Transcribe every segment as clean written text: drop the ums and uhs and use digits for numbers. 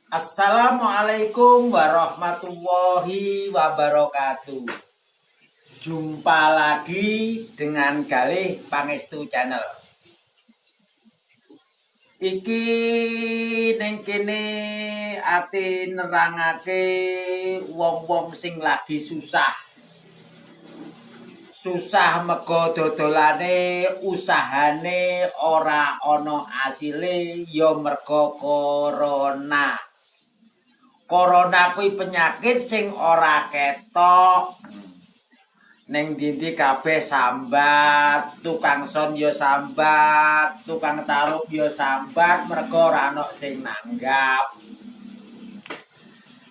Assalamualaikum warahmatullahi wabarakatuh. Jumpa lagi dengan Galih Pangestu Channel. Iki ning kene ate nerangake wong-wong sing lagi susah. Susah mergo dodolane, usahane ora ana asile ya mergo corona. Corona kuwi penyakit sing ora ketok. Ning ndi-ndi kabeh sambat, tukang son ya sambat, tukang taruh ya sambat mergo ora ana sing nanggap.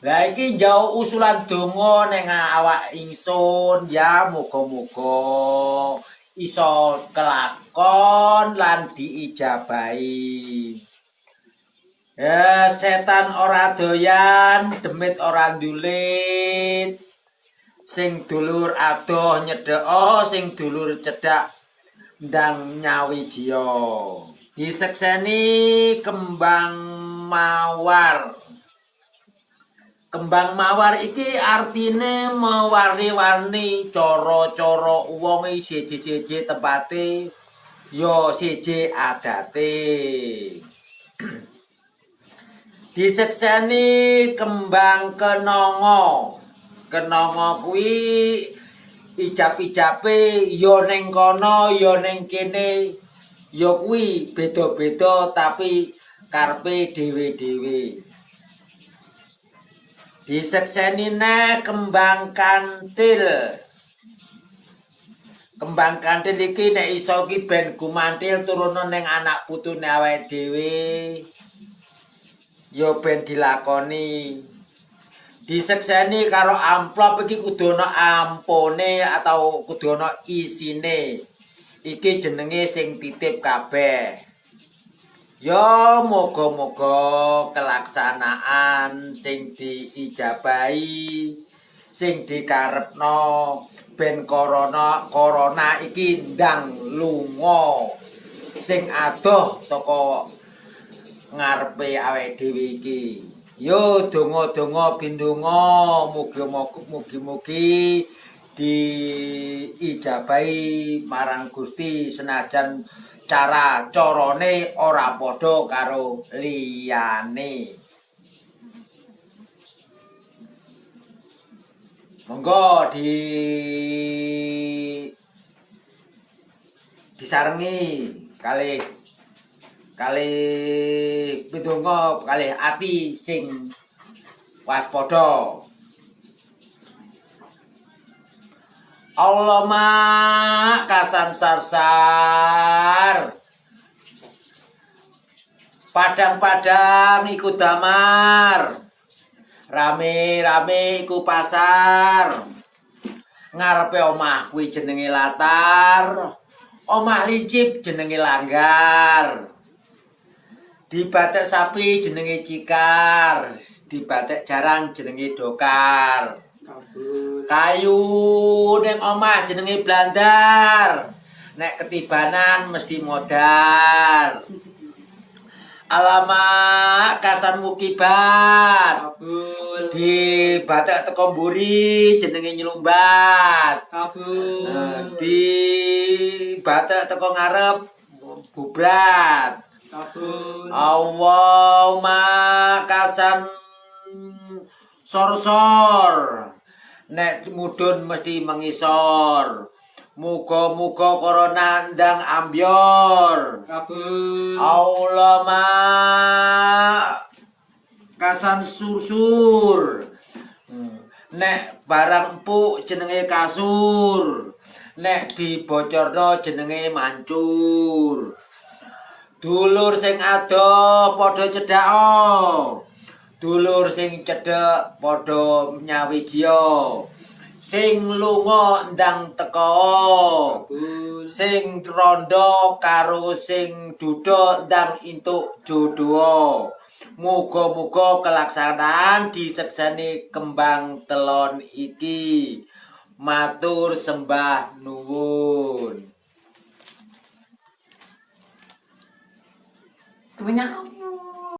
Lah iki jauh usulan donga ning awak ingsun ya, muga-muga iso kelakon lan diijabahi. Ya, setan ora doyan, demit ora ndulit. Sing dulur adoh nyedheka, sing dulur cedhak ndang nyawijiya. Disekseni kembang mawar. Kembang mawar iki artine mewarni-warni, cara-cara wong siji-siji tempate ya siji adate. Disekseni kembang kenanga. Kenanga kuwi ijab-ijabe ya ning kono ya ning kene, ya kuwi beda-beda tapi karepe dhewe-dhewe. Disekseni neh kembang kantil. Kembang kantil iki nek iso ki ben gumantil turuna ning anak putune awake dhewe. Ya ben dilakoni. Disekseni karo amplop iki kudu ana ampone atau kudu ana isine. Iki jenenge sing titip kabeh. Ya moga-moga kelaksanaan sing diijabahi, sing dikarepno ben corona iki ndang lunga sing adoh teko ngarepe awake dhewe iki. Yo donga-donga bindonga, mugi-mugi diijabahi marang Gusti senajan cara carane ora padha karo liyane. Monggo disarengi kalih kalih pidonga kalih ati sing waspada. Allahumma kasan sarsar. Padang-padang iku damar. Rame-rame iku pasar. Ngarepe omah kuwi jenenge latar. Omah lincip jenenge langgar. Dibatek sapi jenenge cikar, dibatek jarang jenenge dokar. Kabul. Kayu ning omah jenenge blandar. Nek ketibanan mesti modar. Alamak kasan mukibat. Kabul. Dibatek teko mburi jenenge nyelumbat. Kabul. Dibatek teko ngarep bubrat. Kabul. Allahumma kasan sor-sor. Nek mudhun mesti mengisor. Muga-muga corona ndang ambyor. Kabul. Allahumma kasan sursur. Nek barang empuk jenenge kasur. Nek dibocorno jenenge mancur. Dulur sing adoh padha cedhako. Dulur sing cedhek padha nyawijiya. Sing lunga ndang teka. Kabul. Sing rondo karo sing duda ndang entuk jodoh. Muga-muga kelaksanaan disekseni kembang telon iki. Matur sembah nuwun. Kuwi ngapa?